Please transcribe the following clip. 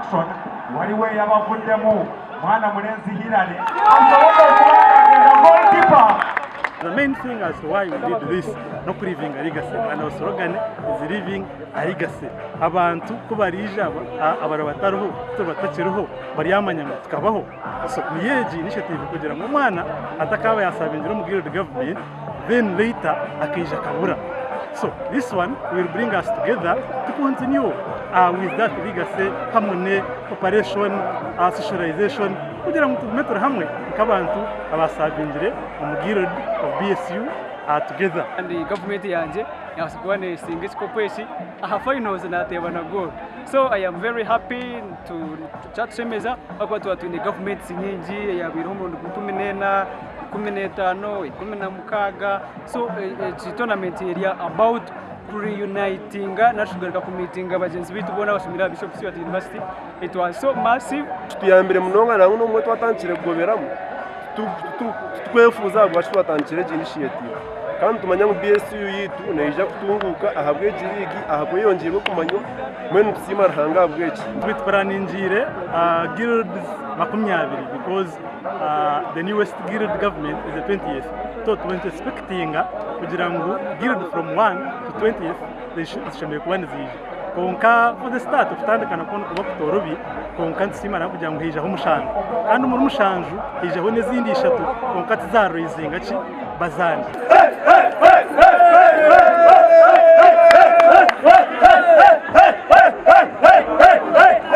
action waliwo eyabavuddemu mwana mulenzi Hillary asobodde okuba nga agenda goalkeeper. The main thing as to why we did this n'okulivinga legacy and our slogan is living a legacy. Abantu ku bariija abari batariho turi batakiriho baryamanya ngu tukabaho. So niyo egi initiative kugira ngu omwana atakaaba yasavingira omu guild government then later akaija akabura. So this one will bring us together to continue with that legacy hamwe ne cooperation, socialization kugira ngu tugume turi hamwe nk'abantu abasavingire omu guild of BSU together. Kandi gavumenti yangye yabaasa kuba nesinga ekikopo eki aha finals nateeba na goal so I am very happy kyatushemeza ahakuba twaba twine gavumenti nyingi eyabaireho omurundi gwa 14, 15, 16 so egi tournament eri about kureunitinga nari kugaruka kumiitinga bagyenzi baitu boona abashomire aha Bishop Stuart University it was so massive. Kituyambire munonga nangwa n'obumwe twatandikire kugoberamu titukwefuuza ahabwaki twatandikire egi initiative kandi nitumanya ngu BSU yaitu neija kutunguuka ahabw'egi liigi ahabwa eyongyeirwe kumanywa mbwenu nitusiima Ruhanga ahabw'eki. Tupuraningiire guilds 20 because the newest guild government is the 20th so nitwexpectinga kugira ngu guild from 1 to 20th zishemereire kuba niziija kwonka for the start okutandika nakwo nikuba kutoorobi kwonka nitusiima Ruhanga kugira ngu haijaho mushanju kandi omuri mushanju haijaho n'ezindi ishatu kwonka tizaraizinga ki bazaani.